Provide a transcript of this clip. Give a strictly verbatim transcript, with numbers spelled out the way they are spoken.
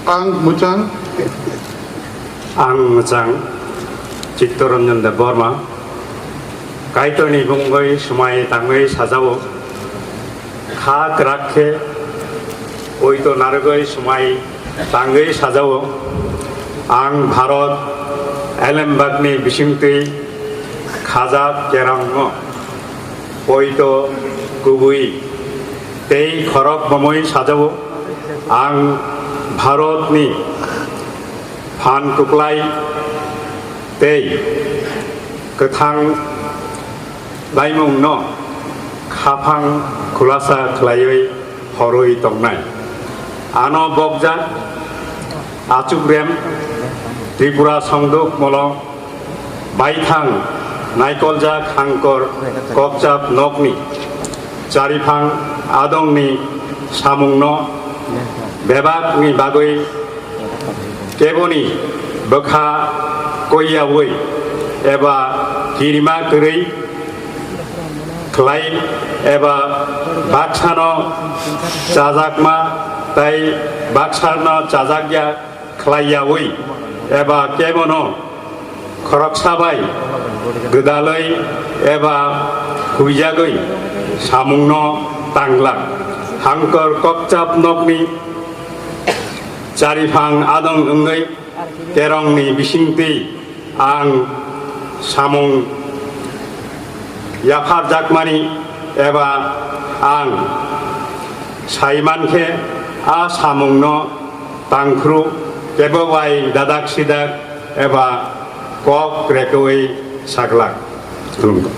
Ang mwchang. Ang mwchang Chittoranjan Debbarma. Kaitorni mungwi swmai tangwi sajao. Kha kwrak khe poito narwgwi swmai tangwi sajao. Ang Bharat elembakni bisingtwi khajak kerongno poito kubui tei khorok bomwi sajao. Ang Bharatni phan kwplai tei kwthang laimungno khaphang khulasa khlaiwi horwi tongnai. Ano bokjak achukrem Tripura Songduk Molo baithang naikoljak hangkor kokchap nokni chariphang adongni samungno bebakni bagwi keboni bwkha koiyaui eba kirima kwrwi khlai eba baksano chajakma tei baksano chajakya khlaiyaui eba kebono khoroksa bai gwdalwi eba huijagwi samungno tanglak. Hangkor kokchap nokni chariphang adong wngwi kerongni bisingtwi ang samung yapharjakmani eba ang saimankhe a samungno tangkhru kebo bai dadak sidak eba kok rekwi saglak. Khulumkha.